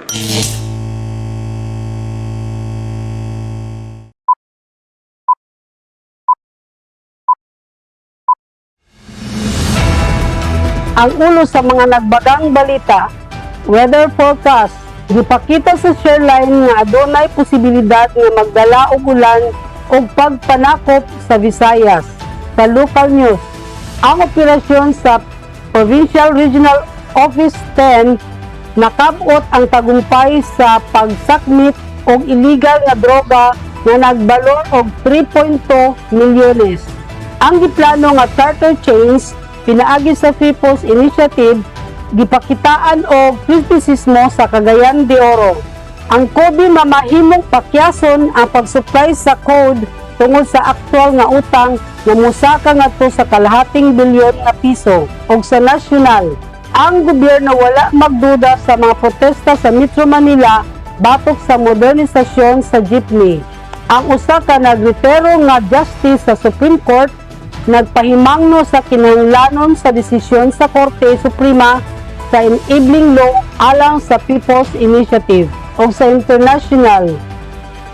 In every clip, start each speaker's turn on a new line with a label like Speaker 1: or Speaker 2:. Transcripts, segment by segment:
Speaker 1: Ang ulo sa mga nagbagang balita, weather forecast, gipakita sa shoreline nga adunay posibilidad nga magdala og ulan og pagpanakop sa Visayas. Sa local news, ang operasyon sa Provincial Regional Office 10 nakabot ang tagumpay sa pagsakmit og illegal nga droga nga nagbalor og 3.2 milyones. Ang giplano nga charter change pinaagi sa People's Initiative gipakitaan og kritisismo sa Cagayan de Oro. Ang Kobe mamahimong pakyason ang pag-supply sa code tungod sa aktual nga utang nga mosaka ngadto sa kalahating bilyon nga piso. Og sa nasyonal, ang gobyerno wala magduda sa mga protesta sa Metro Manila batok sa modernisasyon sa jeepney. Ang usa ka nagretiro nga justice sa Supreme Court nagpahimangno sa kinahanglanon sa desisyon sa Korte Suprema sa enabling law alang sa People's Initiative. O sa international,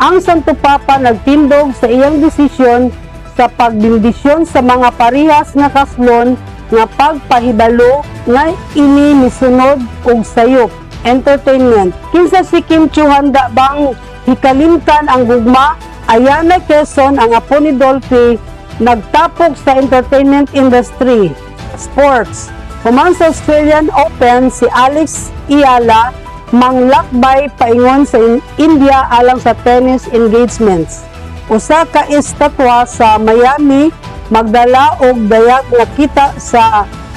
Speaker 1: ang Santo Papa nagtindog sa iyang desisyon sa pagbendisyon sa mga parehas nga kaslon nga pagpahibalo nga ini misunod og sayop. Entertainment. Kinsa si Kim Chiu, handa bang hikalimtan ang gugma? Ayana Quezon, ang apo ni Dolphy, nagtapok sa entertainment industry. Sports. Human sa Australian Open, si Alex Eala manglakbay paingon sa India alang sa tennis engagements. Usa ka estatwa sa Miami magdala og dayag nga kita sa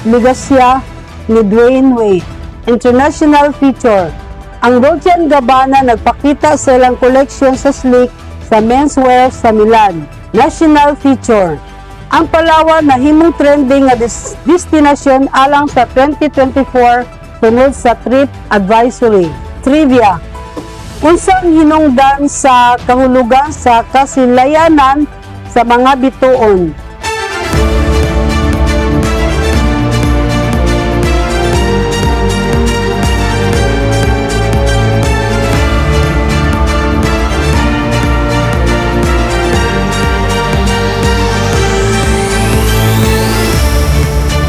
Speaker 1: legasya ni Dwyane Wade. International feature. Ang Dolce Gabbana nagpakita sa ilang koleksyon sa sleek sa menswear sa Milan. National feature. Ang Palawan nahimong trending nga destinasyon alang sa 2024 sunod sa Trip Advisory. Trivia. Unsang hinungdan sa kahulugan sa kasilayanan sa mga bituon?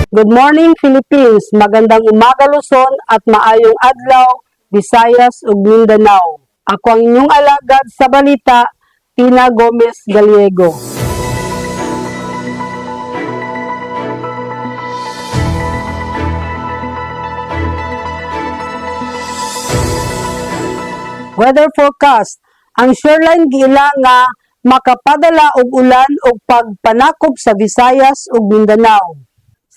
Speaker 1: Good morning, Philippines, magandang umaga, Luzon, at maayong adlaw Visayas ug Mindanao. Ako ang inyong alagad sa balita, Tina Gomez Gallego. Weather forecast. Ang shoreline giila nga makapadala og ulan og pagpanakop sa Visayas ug Mindanao.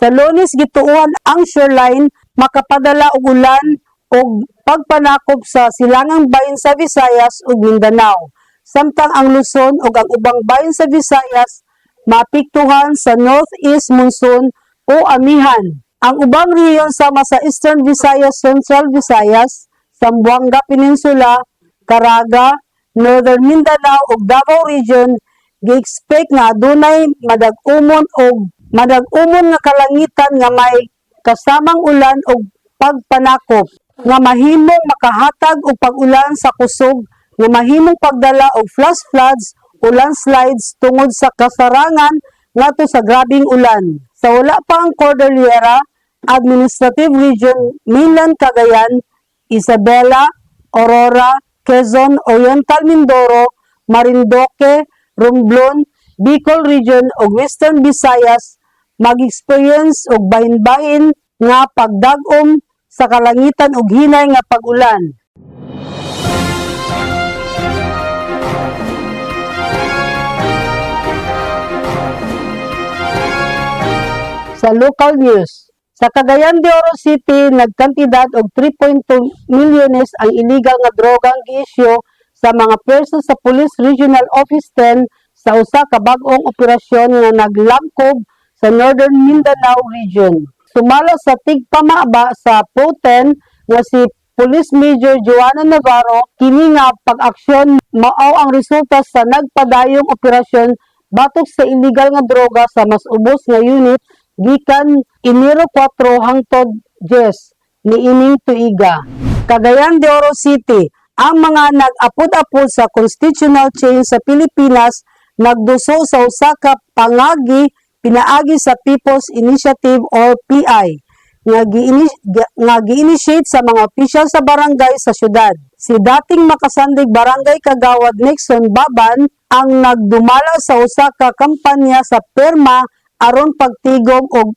Speaker 1: Sa Lunes, gituohan ang shoreline makapadala og ulan og pagpanakop sa silangang bahin sa Visayas ug Mindanao. Samtang ang Luzon ug ang ubang bahin sa Visayas maapektuhan sa northeast monsoon o amihan. Ang ubang rehiyon sama sa Eastern Visayas, Central Visayas, Zamboanga Peninsula, Caraga, Northern Mindanao ug Davao Region gi-expect nga adunay madag-umon og madag-umon nga kalangitan nga may kasamang ulan og pagpanakop nga mahimong makahatag og pag-ulan sa kusog nga mahimong pagdala og flash floods o landslides tungod sa kasarangan ngadto sa grabeng ulan. Sa wala pa ang Cordillera Administrative Region, Mainland Cagayan, Isabela, Aurora, Quezon, Oriental Mindoro, Marinduque, Romblon, Bicol Region ug Western Visayas mag-experience og bahin-bahin nga pagdag-om sa kalangitan ug hinay nga pag-ulan. Sa local news, sa Cagayan de Oro City, nagkantidad og 3.2 milyones ang illegal nga drogang giisyu sa mga perso sa Police Regional Office 10 sa usa ka bag-ong operasyon nga naglangkob sa Northern Mindanao Region. Sumala sa tigpamaba sa PRO 10 nga si Police Major Joanna Navarro, kini nga pag-aksyon mao ang resulta sa nagpadayong operasyon batok sa illegal nga droga sa mas ubos nga unit gikan Enero 4 hangtod 10 niining tuiga. Cagayan de Oro City, ang mga nag-apod-apod sa constitutional change sa Pilipinas nagduso sa usa ka pangagi pinaagi sa People's Initiative or PI nga gi-initiate sa mga opisyal sa barangay sa syudad. Si dating makasandig barangay kagawad Nixon Baban ang nagdumala sa usa ka kampanya sa perma aron pagtigom og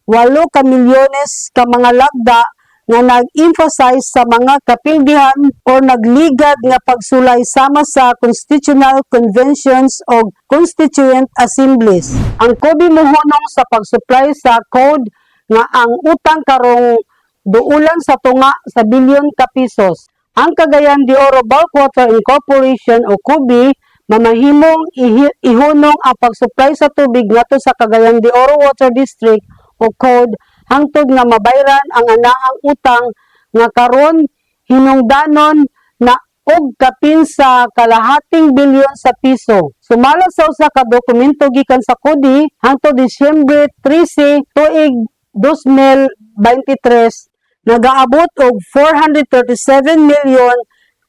Speaker 1: 8 ka milyones ka mga lagda nga nag-emphasize sa mga kapildihan o nagligad nga pagsulay sama sa constitutional conventions o constituent assemblies. Ang COBI mohunong sa pag-supply sa code nga ang utang karong duulan sa tunga sa bilyon ka pesos. Ang Cagayan de Oro Bulk Water Incorporation o COBI mamahimong ihunong ang pag-supply sa tubig ngadto sa Cagayan de Oro Water District o CODE hangtod nga mabayran ang anaang utang nga karon hinungdanon na og kapin sa kalahating bilyon sa piso. Sumala sa usa ka dokumento gikan sa CODI, hangtod Disyembre 13 tuig 2023, nagaabot og 437 million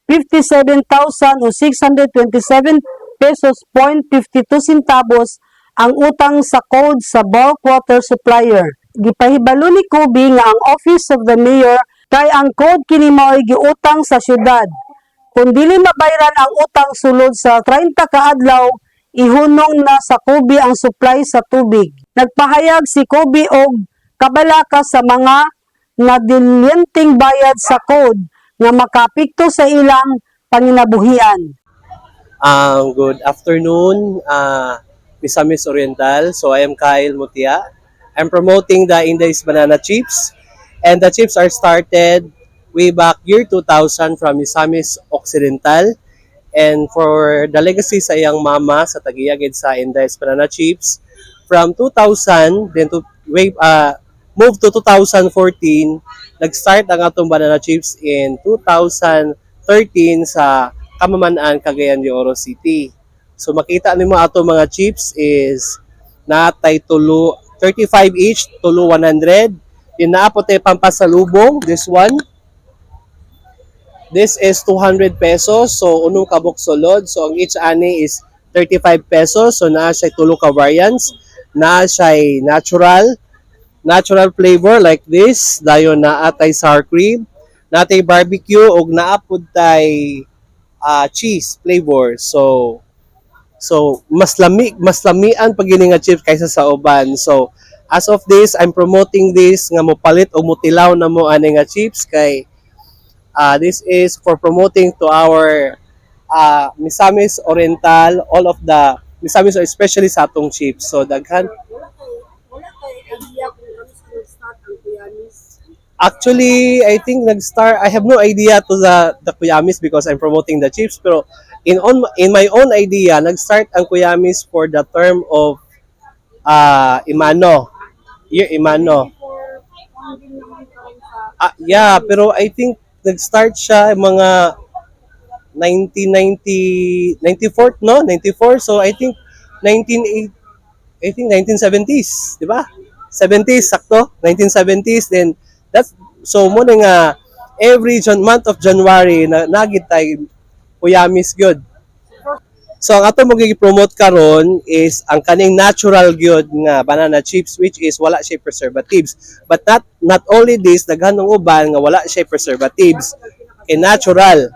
Speaker 1: 57,627 pesos point 52 centavos ang utang sa code sa bulk water supplier. Gipahibalo ni Kobe nga ang Office of the Mayor kay ang code kini mao'y giutang sa syudad. Kung dili mabayran ang utang sulod sa 30 ka adlaw, ihunong na sa Kobe ang supply sa tubig. Nagpahayag si Kobe og kabalaka sa mga nadilyenteng bayad sa code nga makapikto sa ilang panginabuhian.
Speaker 2: Good afternoon, Misamis Oriental. So I am Kyle Mutia. I'm promoting the Inday's Banana Chips. And the chips are started way back year 2000 from Misamis Occidental. And for the legacy sa iyang mama sa tagiyagid sa Inday's Banana Chips, from 2000 then to way move to 2014, nag-start ang atong banana chips in 2013 sa Kamaman-an, Cagayan de Oro City. So makita nimo ato mga chips is natay tulo 35 each, tulo 100. Then naa po tay pampasalubong, this one. This is 200 pesos. So unom ka sulod. So ang each ani is 35 pesos. So naa siya tulo ka variants. Naa siya natural natural flavor like this. Dayon naa tay sour cream, naa tay barbecue ug naa pud tay cheese flavor. So mas lamian pag gini nga chips kaysa sa uban. So as of this, I'm promoting this nga mopalit o motilaw na mo ani nga chips kay this is for promoting to our Misamis Oriental, all of the Misamis, especially sa atong chips. So daghan.
Speaker 1: Wala kay idea kung ano sa nag-start ang Kuyamis?
Speaker 2: Actually, I think nag-start, I have no idea to the Kuyamis because I'm promoting the chips, pero in my own idea, nag-start ang Kuyamis for the term of Emano. Year Emano.
Speaker 1: Before din naman karon sa
Speaker 2: Ah, yeah, pero I think nag-start siya mga 1990 94, no? 94. So I think 19 I think 1970s, di ba? 70s sakto, 1970s. Then that's so mo na nga every month of January na nagit tay Kuyamis gyud. So ang ato mo promote karon is ang kaning natural gyud nga banana chips, which is wala siya preservatives. But not only this, daghan ng uban nga wala siya preservatives. And natural.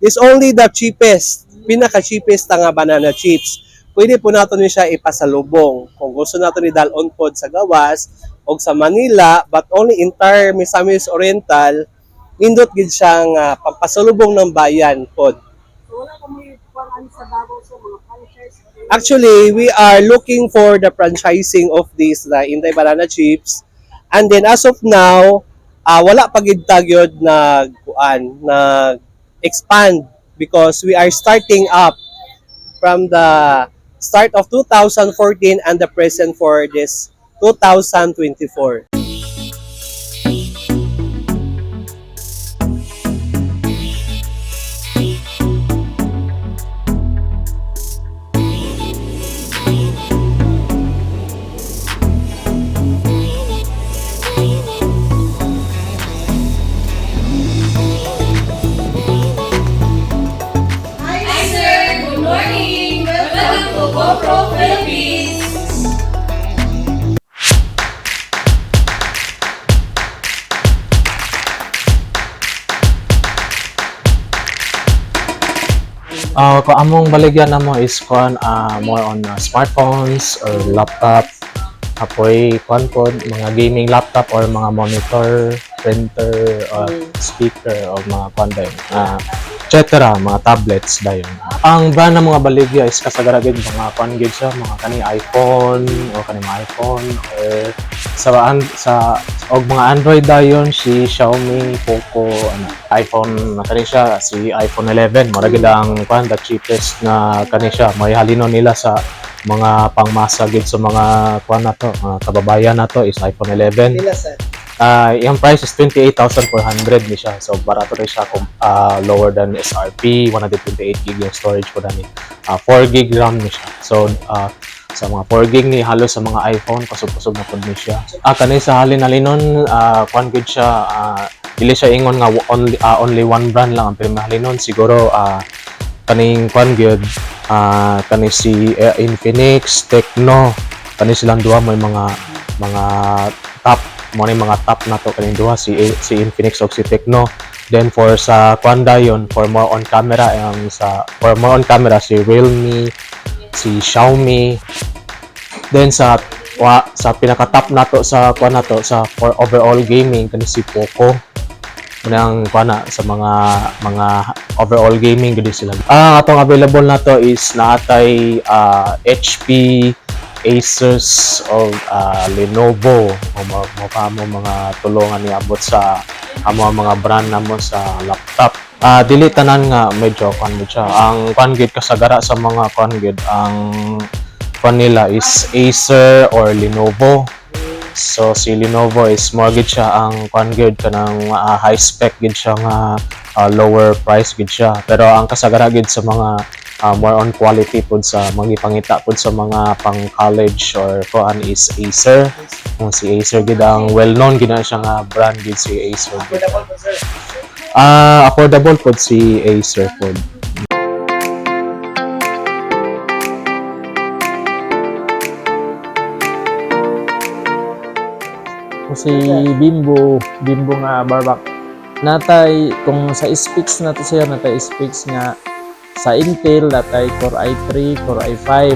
Speaker 2: This only the cheapest, pinaka cheapest nga banana chips. Pwede po nato ni siya ipasalubong. Kung gusto nato ni dalon pod sa gawas o sa Manila, but only entire Misamis Oriental, nindot gid siyang pampasalubong ng bayan pod.
Speaker 1: So wala ka mo kuan sa Davao sa mga franchise?
Speaker 2: Actually, we are looking for the franchising of this, the Inday Banana Chips. And then as of now, wala pa gid ta gyud nag kuan, nag expand because we are starting up from the start of 2014 and the present for this 2024.
Speaker 3: Kung among baligyan namo is kuan more on smartphones or laptop. Apoy kuan pod mga gaming laptop or mga monitor, printer, or speaker o mga kuan dayon. Et cetera, mga tablets dayon. Ang brand ng mga baligya is kasagara gid mga kuan gid siya, mga kani iPhone o kani mga iPhone or sa og mga Android dayon si Xiaomi, Poco, ano, iPhone na kani siya si iPhone 11, mura gid ang kuan, the cheapest na kani siya. May halino nila sa mga pangmasa gid sa mga kuan nato, mga kababayan nato is iPhone 11.
Speaker 2: Pila, sir?
Speaker 3: Yung price is 28,400 ni siya. So barato rin siya kung lower than SRP, 128 gig yung storage ko ni. 4 gig RAM ni siya. So sa mga 4 gig ni halos sa mga iPhone kusog-kusog na pud ni siya. Kani sa halin halinon kuan gud siya, dili siya ingon nga only one brand lang ang pirmi halinon siguro, kaning kuan gyud, kani si Infinix, Tecno, kani silang duha may mga top mo ni mga top na to kaning duha si Infinix ug si Tecno. Then for sa kuan dayon, for more on camera, ang sa for more on camera si Realme, si Xiaomi. Then sa pinaka top nato sa kuan nato sa for overall gaming kani si Poco. Munang kuan na sa mga overall gaming gud sila. Ang atong available nato is naatay HP, Asus o Lenovo o mo pa mo mga tulungan niabot sa amo ang mga brand namo sa laptop. Dili tanan nga medyo kuan mo siya. Ang kuan gid kasagara sa mga kuan gid ang kuan nila is Acer or Lenovo. So si Lenovo is more gid siya ang kuan gid kanang high spec gid siya nga lower price gid siya. Pero ang kasagara gid sa mga more on quality pud sa mga ipangita pud sa mga pang college or kuan is Acer. Kung si Acer gid ang well known gid na siya nga brand gid si Acer gid.
Speaker 2: Affordable po, sir?
Speaker 3: Affordable pud si Acer pud.
Speaker 4: Kung si Bimbo, Bimbo nga barbak. Natay, kung sa specs na to sir, natay specs nga sa Intel, natay Core i3, Core i5.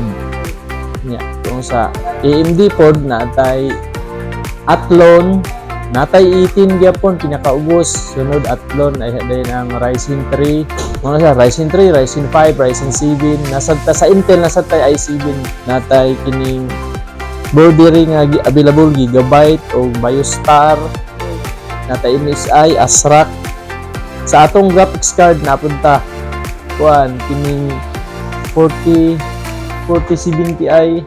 Speaker 4: Nya, kung sa AMD pod, natay Athlon, natay 18 gyapon pinakaubos, sunod Athlon ay dayon ang Ryzen 3, mga sa Ryzen 3, Ryzen 5, Ryzen 7, nasad ta sa Intel nasad tay i7, natay kining bordering nga available Gigabyte o Biostar, natay MSI, ASRock. Sa atong graphics card napunta kuan kining 40 4070 Ti,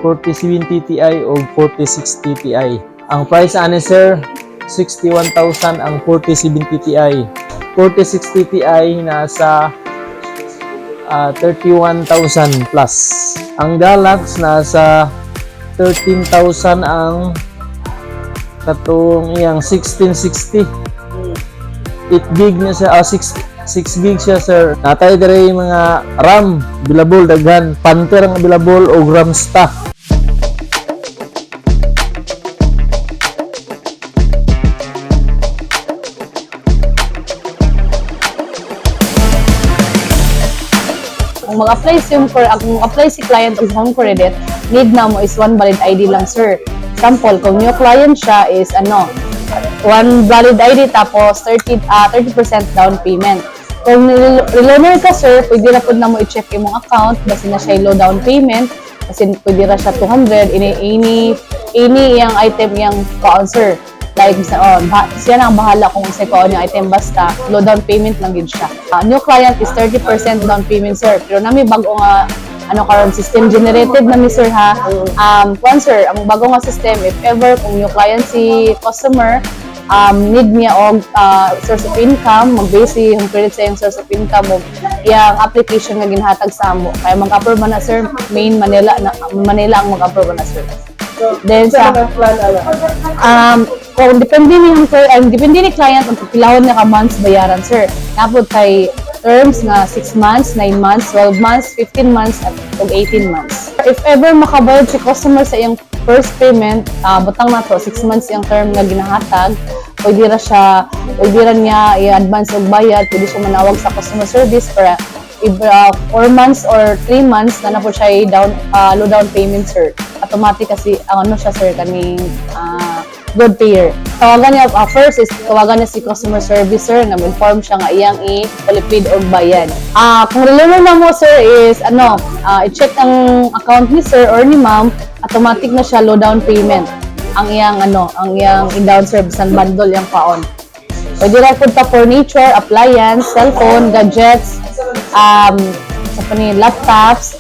Speaker 4: 4070 Ti o 4060 Ti. Ang price ani sir, 61,000 ang 4070 Ti. 4060 Ti nasa 31,000 plus. Ang Galax nasa 13,000 ang katong iyang 1660. 8 gig na siya, 6 gig siya, sir. Natay dire yung mga RAM available daghan, Panther ang available o Ramsta.
Speaker 5: Kung mag-apply si for kung mag-apply si client og home credit, need na mo is one valid ID lang, sir. Sample, kung new client siya is ano, one valid ID tapos 30% down payment. Kung reloaner ka, sir, pwede ra pud na mo i-check imong account basta na siya low down payment kasi pwede ra siya 200 ini iyang item iyang kaon, sir. Like sa oh, siya na ang bahala kung unsay kaon yung item basta low down payment lang gid siya. New client is 30% down payment, sir. Pero nami bago nga ano karon system generated na mi, sir, ha. Kwan sir, ang bago nga system, if ever kung new client si customer, need niya og source of income, mag-base si home credit sa iyang source of income og iyang application nga ginhatag sa amo. Kaya mag-approve man na, sir, main Manila na Manila ang mag-approve na, sir.
Speaker 2: So,
Speaker 5: Then
Speaker 2: sa
Speaker 5: sa
Speaker 2: ang plan ala?
Speaker 5: Kung depende ni ang sir, ang depende ni client ang pipilahon niya ka months bayaran, sir. Napod kay terms nga 6 months, 9 months, 12 months, 15 months at ug 18 months. If ever makabayad si customer sa iyang first payment, butang na to 6 months iyang term nga ginahatag, pwede ra siya, pwede ra niya i-advance og bayad, pwede siya manawag sa customer service para 4 months or 3 months na na po siya down low down payment, sir. Automatic kasi ang ano siya, sir, kaning good payer. Tawagan niya, first is tawagan niya si customer service, sir, nga inform siya nga iyang i-palipid og bayad. Kung relevant na mo, sir, is ano, i-check ang account ni sir or ni ma'am, automatic na siya low down payment ang iyang ano, ang iyang i-down service ang bundle yang paon. Pwede ra pud ta furniture, appliance, cellphone, gadgets, sa pa ni laptops,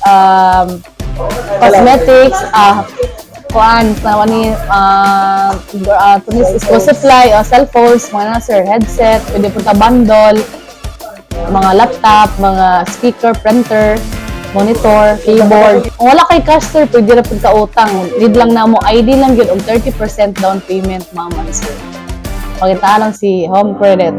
Speaker 5: cosmetics, kuan, sa ni tunis school supply, o cellphones, mga na sir, headset, pwede pud ta bundle, mga laptop, mga speaker, printer, monitor, keyboard. Kung wala kay cash, sir, pwede ra pud ka utang. Need lang na mo ID lang gyud og 30% down payment, ma'am and sir. Pakita lang si Home Credit.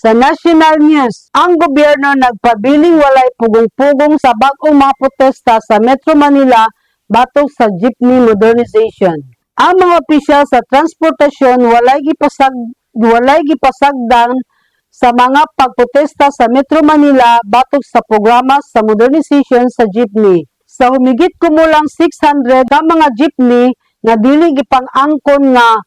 Speaker 1: Sa national news, ang gobyerno nagpabiling walay pugong-pugong sa bag-ong mga protesta sa Metro Manila batok sa jeepney modernization. Ang mga opisyal sa transportasyon walay gipasagdan sa mga pagprotesta sa Metro Manila batok sa programa sa modernization sa jeepney. Sa humigit kumulang 600 ka mga jeepney nga dili gipang-angkon nga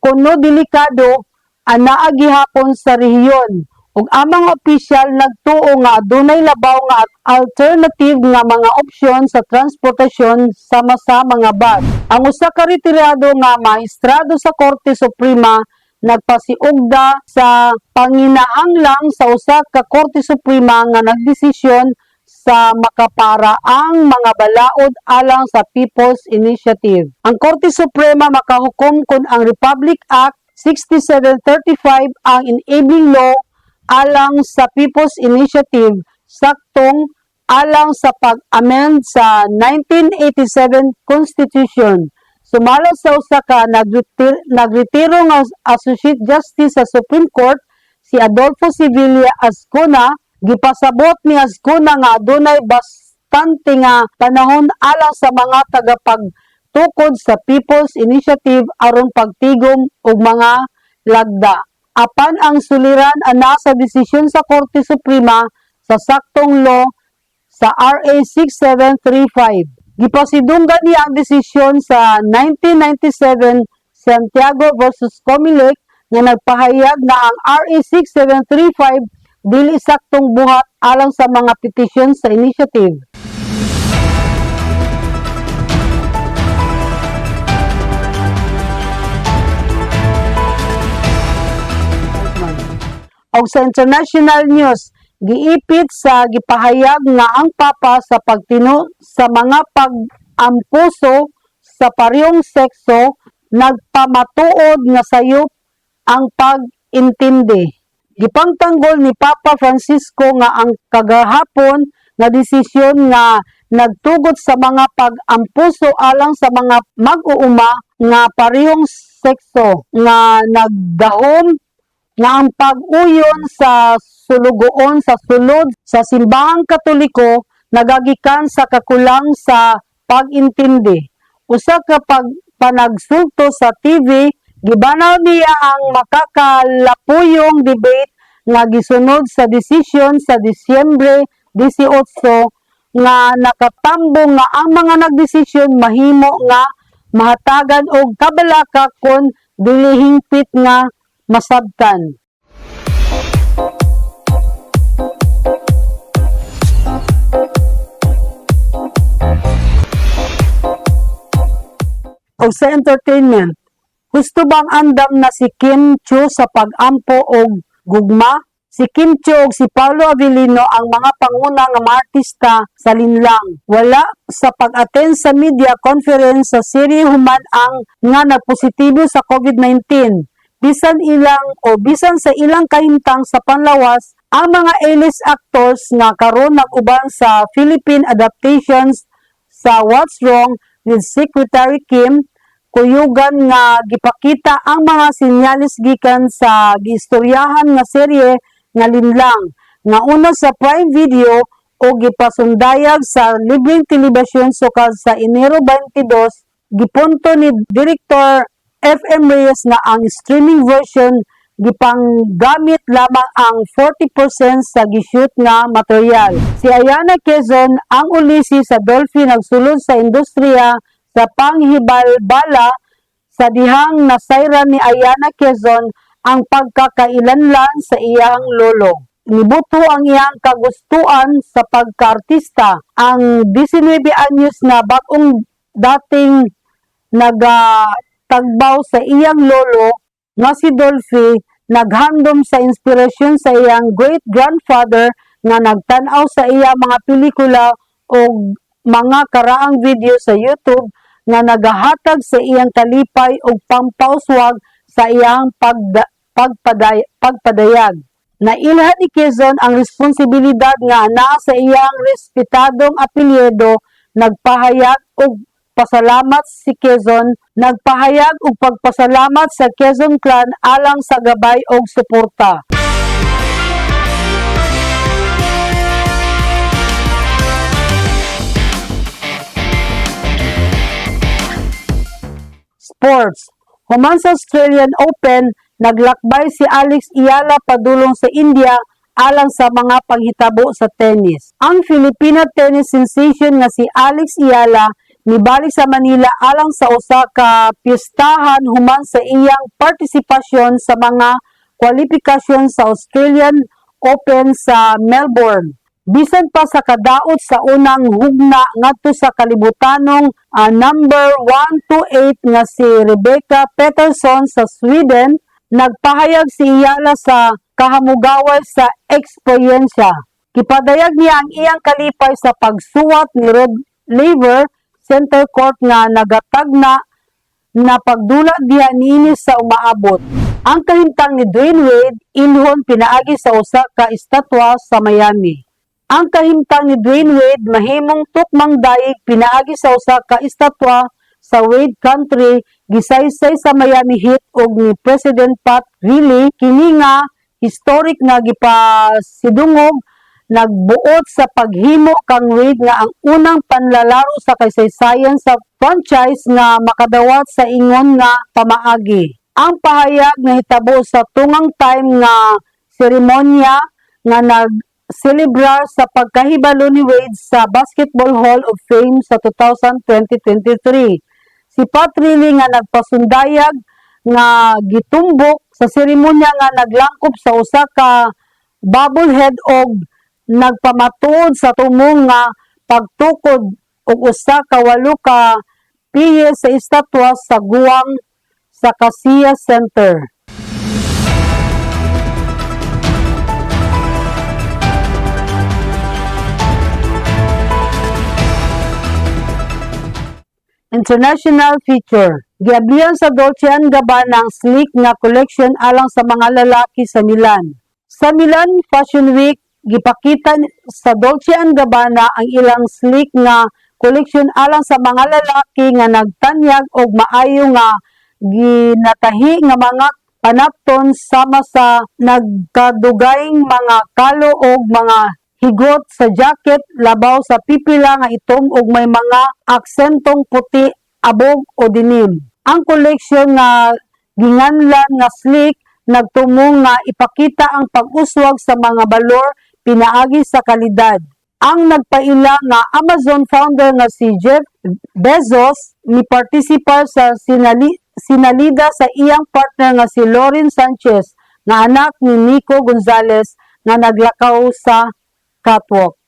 Speaker 1: kuno delikado anaa gihapon sa rehiyon ug ang mga opisyal nagtuo nga adunay labaw nga alternative nga mga opsyon sa transportasyon sama sa mga bus. Ang usa ka retirado nga mahistrado sa Korte Suprema nagpasiugda sa panginahanglang sa usa ka Korte Suprema nga nagdesisyon sa makaparaang mga balaod alang sa People's Initiative. Ang Korte Suprema makahukom kung ang Republic Act 6735 ang enabling law alang sa People's Initiative, saktong alang sa pag-amend sa 1987 Constitution. Sumala sa usa ka nagretiro nga Associate Justice sa Supreme Court, si Adolfo Sevilla Azcuna, gipasabot ni Azcuna nga adunay bastante nga panahon alang sa mga tagapagtukod sa People's Initiative aron pagtigom og mga lagda. Apan ang suliran ana sa desisyon sa Korte Suprema sa saktong law sa RA 6735. Gipasidunggan niya ang desisyon sa 1997 Santiago versus Comelec nga nagpahayag na ang RA 6735 dili saktong buhat alang sa mga petisyon sa initiative. Og sa international news, giipit sa gipahayag nga ang Papa sa pagtino sa mga pag-ampuso sa parehong sekso nagpamatuod nga sayop ang pag-intindi. Gipangtanggol ni Papa Francisco nga ang kagahapon nga desisyon nga nagtugot sa mga pag-ampuso alang sa mga mag-uuma nga parehong sekso nga nagdahom nga ang pag-uyon sa sulugoon sa sulod sa simbahang Katoliko nagagikan sa kakulang sa pag-intindi. Usa ka panagsulto sa TV, gibanaw niya ang makakalapuyong debate nga gisunod sa desisyon sa Disyembre 18 nga nakatambong nga ang mga nagdesisyon mahimo nga mahatagan og kabalaka kon dili hingpit nga masabtan. Og sa entertainment, husto bang andam na si Kim Chiu sa pag-ampo og gugma? Si Kim Chiu ug si Paulo Avelino ang mga panguna nga mga artista sa Linlang. Wala sa pag-attend sa media conference sa serye human ang nga nagpositibo sa COVID-19. Bisan ilang o bisan sa ilang kahimtang sa panlawas, ang mga A-list actors nga karon nag-uban sa Philippine adaptations sa What's Wrong with Secretary Kim, kuyugan nga gipakita ang mga sinyalis gikan sa giistoryahan nga serye nga Linlang nga una sa Prime Video o gipasundayag sa libreng telebisyon sukad sa Enero 22. Gipunto ni Director FM Reyes nga ang streaming version gipanggamit lamang ang 40% sa gishoot nga material. Si Ayana Quezon, ang ulisi sa Dolphy, nagsulod sa industriya sa panghibalbala sa dihang nasayran ni Ayana Quezon ang pagkakailanlan sa iyang lolo. Nibuto ang iyang kagustuan sa pagkaartista. Ang 19 anyos na bagong dating nagatagbaw sa iyang lolo nga si Dolphy, naghandom sa inspirasyon sa iyang great-grandfather nga nagtan-aw sa iya mga pelikula o mga karaang video sa YouTube nga nagahatag sa iyang kalipay ug pampauswag sa iyang pagpadayag. Nailhan ni Quezon ang responsibilidad nga naa sa iyang respetadong apelyido. Nagpahayag og pasalamat si Quezon, nagpahayag og pagpasalamat sa Quezon clan alang sa gabay og suporta. Sports. Human sa Australian Open, naglakbay si Alex Eala padulong sa India alang sa mga panghitabo sa tennis. Ang Filipina tennis sensation nga si Alex Eala nibalik sa Manila alang sa usa ka piyestahan human sa iyang partisipasyon sa mga kwalifikasyon sa Australian Open sa Melbourne. Bisan pa sa kadaot sa unang hugna ngadto sa kalibutanong number 128 nga si Rebecca Peterson sa Sweden, nagpahayag si Eala sa kahamugaway sa eksperyensya. Gipadayag niya ang iyang kalipay sa pagsuwat ni Rod Laver Center Court nga nagatagna na pagdula diha niini sa umaabot. Ang kahimtang ni Dwyane Wade ilhon pinaagi sa usa ka estatwa sa Miami. Ang kahimtang ni Dwyane Wade mahimong tukmang dayeg pinaagi sa usa ka estatwa sa Wade Country gisaysay sa Miami Heat ug ni President Pat Riley. Kini nga historic nga gipasidungog nagbuot sa paghimo kang Wade nga ang unang panlalaro sa kasaysayan sa franchise nga makadawat sa ingon nga pamaagi. Ang pahayag nahitabo sa tungang time nga seremonya nga nagselebrar sa pagkahibalo ni Wade sa Basketball Hall of Fame sa 2023. Si Pat Riley nga nagpasundayag nga gitumbok sa seremonya nga naglangkob sa usa ka bobblehead og nagpamatuod sa tumong nga pagtukod og usa ka 8 ka piye sa estatwa sa guwang sa Kaseya Center. International feature. Giablihan sa Dolce & Gabbana ang sleek nga collection alang sa mga lalaki sa Milan. Sa Milan Fashion Week, gipakita sa Dolce & Gabbana ang ilang sleek nga collection alang sa mga lalaki nga nagtanyag og maayo nga ginatahi nga mga panapton sama sa nagkadugayng mga kalo og mga higot sa jacket labaw sa pipila nga itom og may mga aksentong puti, abog o dinim. Ang koleksyon nga ginganlan nga sleek nagtumong nga ipakita ang pag-uswag sa mga balor pinaagi sa kalidad. Ang nagpaila nga Amazon founder nga si Jeff Bezos ni participar sa sinalida sa iyang partner nga si Lauren Sanchez nga anak ni Nico Gonzalez nga naglakaw sa catwalk.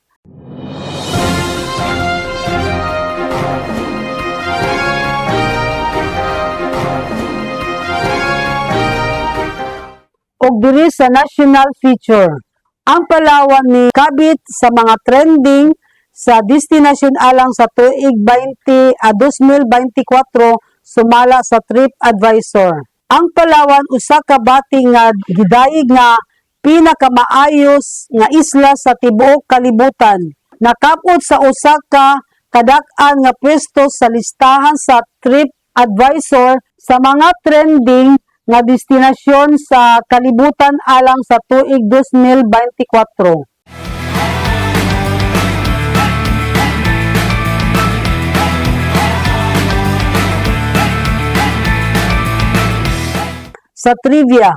Speaker 1: Og diri sa national feature. Ang Palawan ni kabit sa mga trending sa destinasyon alang sa tuig 20 a 2024 sumala sa TripAdvisor. Ang Palawan usa ka bati nga gidayeg nga pinakamaayos nga isla sa tibuok kalibutan. Nakapot sa usa ka kadak-an nga pwesto sa listahan sa TripAdvisor sa mga trending nga destinasyon sa kalibutan alang sa tuig 2024. Sa trivia,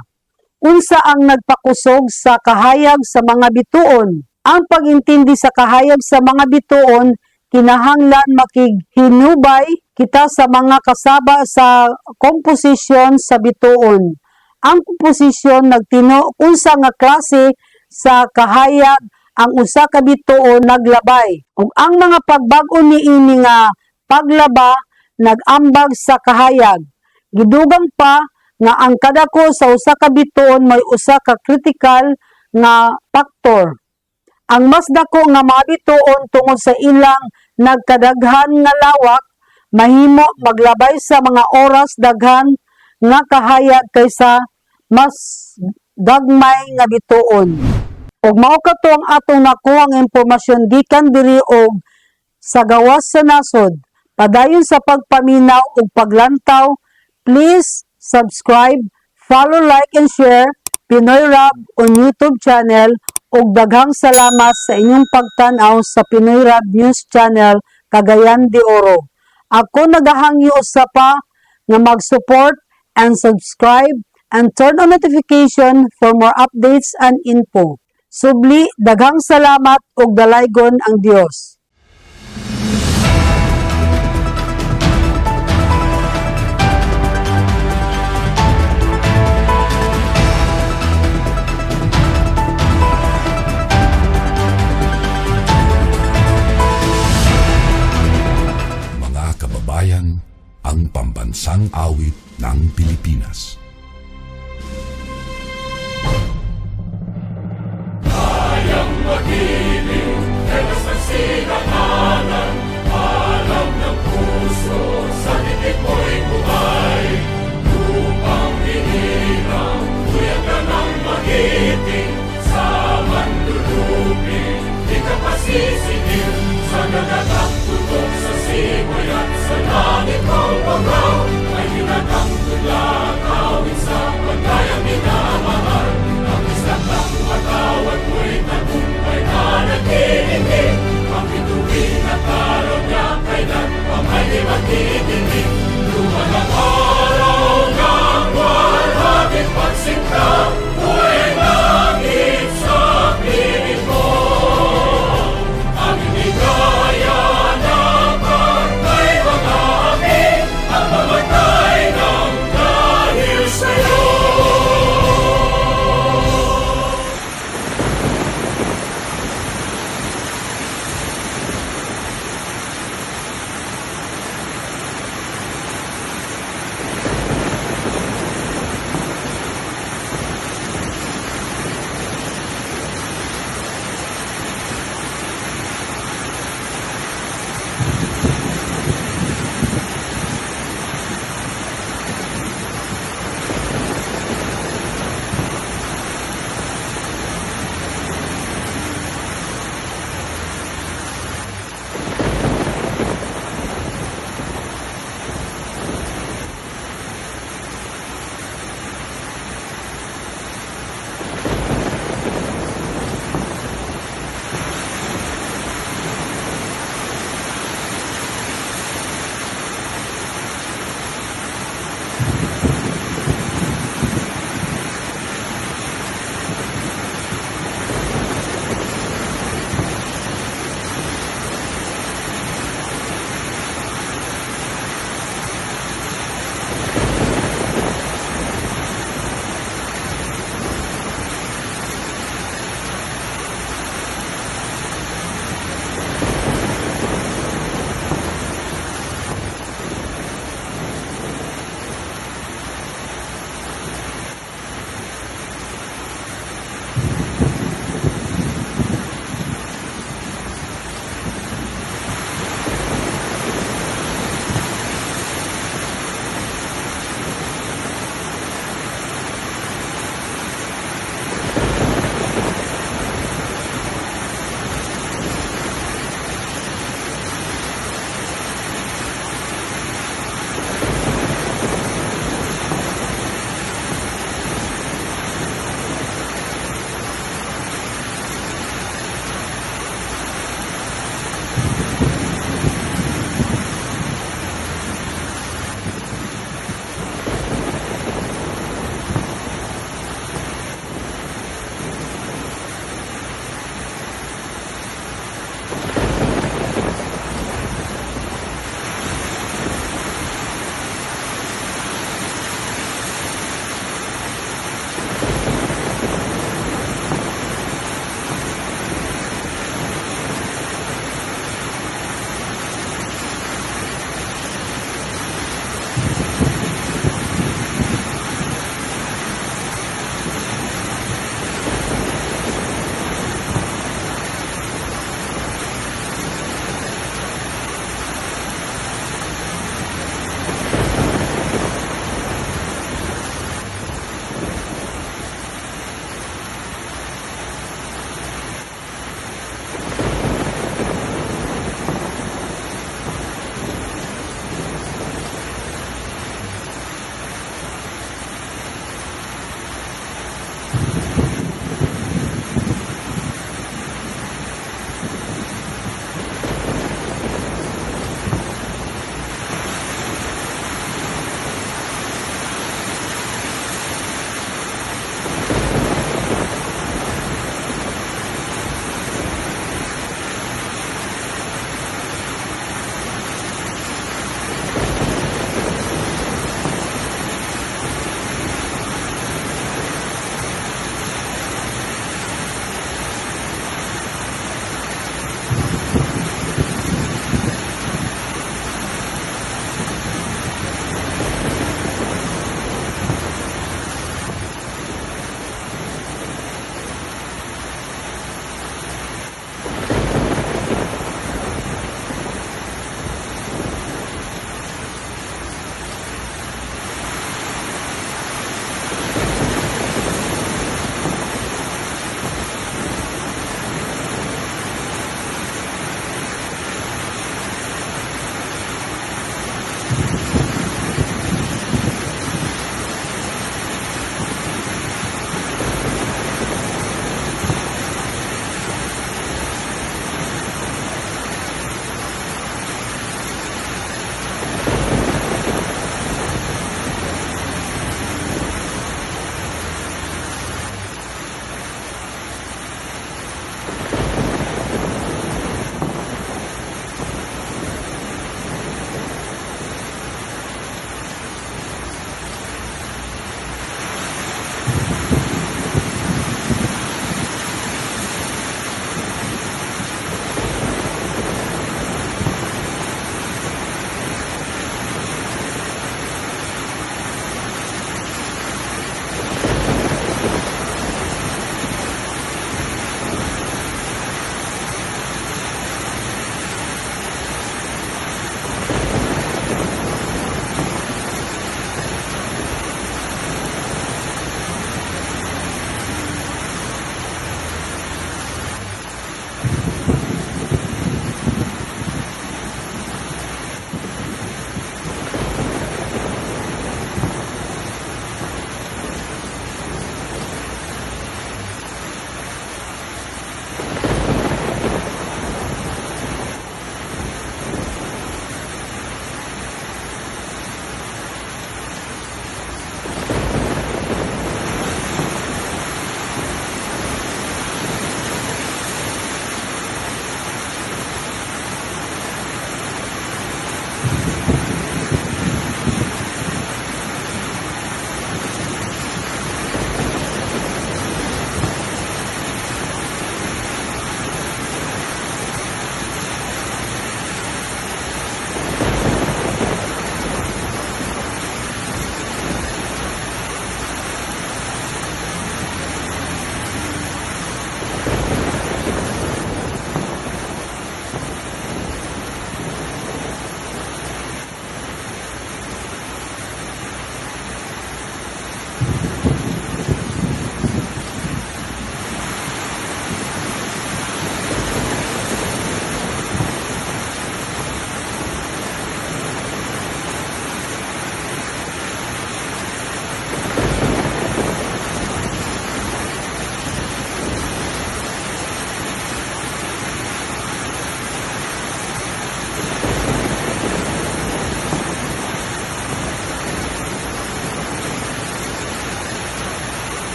Speaker 1: unsa ang nagpakusog sa kahayag sa mga bituon? Ang pag-intindi sa kahayag sa mga bituon kinahanglan makighinubay kita sa mga kasaba sa komposisyon sa bituon. Ang komposisyon nagtino unsa nga klase sa kahayag ang usa ka bituon naglabay. Ug ang mga pagbag-o niini nga paglaba nag-ambag sa kahayag. Gidugang pa nga ang kadako sa usa ka bituon may usa ka critical nga factor. Ang mas dako nga mga bituon tungod sa ilang nagkadaghan nga lawak mahimo maglabay sa mga oras daghan nga kahayag kaysa mas gagmay nga bituon. Ug mao kato ang atong nakuhang impormasyon gikan diri og sa gawas sa nasod. Padayon sa pagpaminaw ug paglantaw, please subscribe, follow, like and share Pinoy Rab on YouTube channel ug daghang salamat sa inyong pagtan-aw sa Pinoy Rab News Channel, Cagayan de Oro. Ako nagahangyo usa pa nga mag-support and subscribe and turn on notification for more updates and info. Subli, daghang salamat ug dalaygon ang Dios.
Speaker 6: Mga kababayan, ang pambansang awit ng Pilipinas.